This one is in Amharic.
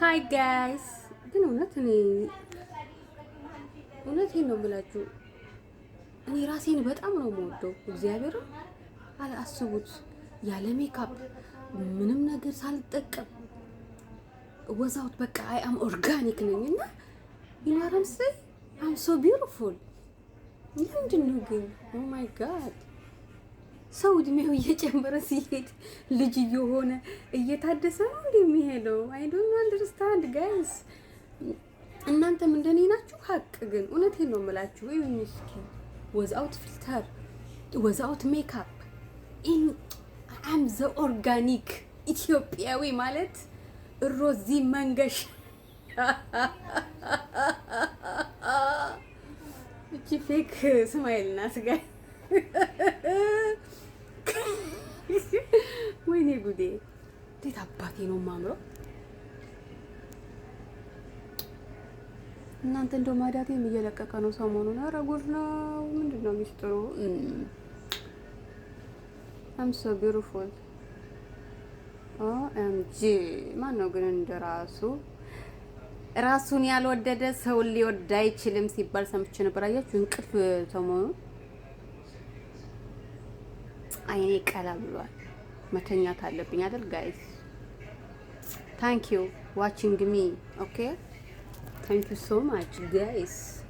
Hi guys። ግን እውነት እኔ እውነቴን ነው የምላችሁ፣ እኔ ራሴን በጣም ነው የምወደው። እግዚአብሔርም አስቡት፣ ያለ ሜካፕ ምንም ነገር ሳልጠቀም without በቃ I am organic ነኝ እና you know what I'm saying? I'm so beautiful። ለምንድን ነው ግን? Oh my God፣ ሰው እድሜው እየጨመረ ሲሄድ ልጅ እየሆነ እየታደሰ ነው እንደ የሚሄደው። I don't understand, guys። እናንተም እንደኔ ናችሁ? ሀቅ ግን እውነቴን ነው የምላችሁ። እዩኝ እስኪ፣ without filter, without makeup, I'm the organic ኢትዮጵያዊ ማለት ሮዚ መንገሽ። እቺ fake smile ናት guys። ወይኔ ጉዴ! እንዴት አባቴ ነው የማምረው! እናንተ እንደው ማዳቴም እየለቀቀ ነው ሰሞኑን። ኧረ ጉድ ነው! ምንድን ነው ሚስጥሩ? I'm so beautiful, OMG። ማን ነው ግን እንደ ራሱ ራሱን ያልወደደ ሰውን ሊወድ አይችልም ሲባል ሰምቼ ነበር። አያችሁ፣ እንቅልፍ ሰሞኑን አይኔ ቀላ ብሏል። መተኛት አለብኝ አይደል guys? Thank you watching me, okay? Thank you so much, guys.